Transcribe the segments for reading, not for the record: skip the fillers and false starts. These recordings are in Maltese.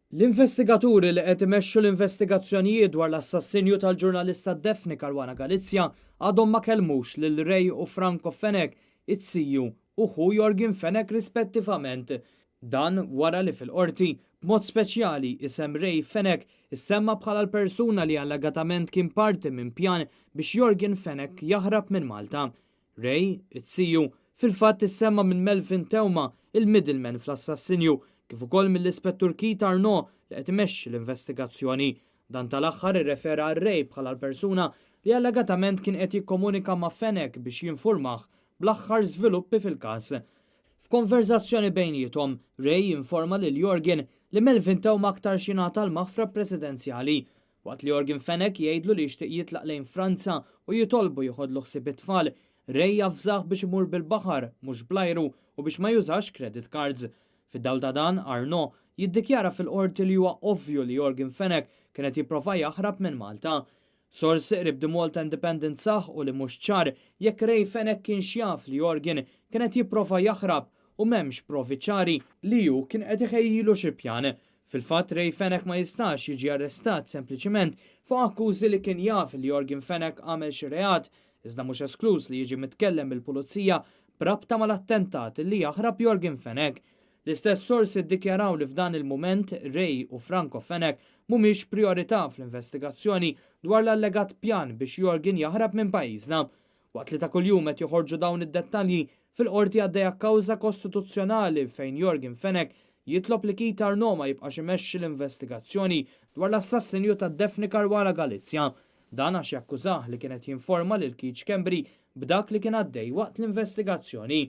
L-investigaturi li qed imexxu l-investigazzjonijiet dwar l-assassinju tal-ġurnalista Daphne Caruana Galizia għadhom ma kellmux lil Ray u Franco Fenech, it-ziju u ħu Yorgen Fenech rispettivament. Dan wara li fil-Qorti, b'mod speċjali isem Ray Fenech issemma bħala l-persuna li allegatament kien parti minn pjan biex Yorgen Fenech jaħrab minn Malta. Ray, it-ziju, fil-fatt issemma minn Melvin Theuma, il-middleman fl-assassinju, kif ukoll mill-Ispettur Keith Arnaud li qed imexxi l-investigazzjoni. Dan tal-aħħar irrefera għal Ray bħala l-persuna li allegatament kien qed jikkomunika ma' Fenech biex jinfurmah bl-aħħar żviluppi fil-każ. F'konverżazzjoni bejniethom, Ray informa lil Yorgen li Melvin Theuma aktarx jingħata l-maħfra presidenzjali. Waqt li Yorgen Fenech jgħidlu li jixtieq jitlaq lejn Franza u jitolbu jieħodlu ħsieb it-tfal, Ray javżah biex imur bil-baħar, mhux bl-ajru, u biex ma jużax credit cards. Fid-dawl ta' dan, Arnaud jiddikjara fil-Qorti li huwa ovvju li Yorgen Fenech kien qed jipprova jaħrab minn Malta. Sorsi qrib The Malta Independent saħqu li mhux ċar jekk Ray Fenech kienx jaf li Yorgen kien qed jipprova jaħrab u m'hemmx provi ċari li hu kien qed iħejjilu xi pjan. Fil-fatt Ray Fenech ma jistax jiġi arrestat sempliċiment fuq akkużi li kien jaf li Yorgen Fenech għamel xi reat, iżda mhux eskluż li jiġi mitkellem mill-pulizija b'rabta mal-attentat li jaħrab Yorgen Fenech. L-istess sorsi ddikjaraw li f'dan il-mument Ray u Franco Fenech mhumiex prijorità fl-investigazzjoni dwar l-allegat pjan biex Yorgen jaħrab minn pajjiżna. Waqt li ta' kuljum qed joħorġu dawn id-dettalji, fil-Qorti għaddejja kawża kostituzzjonali fejn Yorgen Fenech jitlob li Keith Arnaud ma jibqax imexxi l-investigazzjoni dwar l-assassinju ta' Daphne Caruana Galizia. Dan għax jakkużah li kien qed jinforma lil Keith Schembri b'dak li kien għaddej waqt l-investigazzjoni.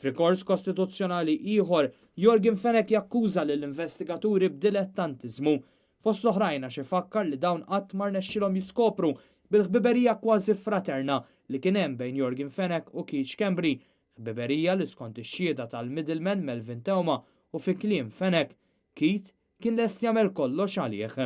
F'rikors kostituzzjonali ieħor, Yorgen Fenech jakkuża lill-investigaturi b'dilettantiżmu. Fost l-oħrajn għax ifakkar li dawn qatt ma rnexxilhom jiskopru bil-ħbiberija kważi fraterna li kien hemm bejn Yorgen Fenech u Keith Schembri, ħbiberija li skont ix-xhieda tal-middleman Melvin Theuma u fi kliem Fenech, Keith kien lest jagħmel kollox għalih.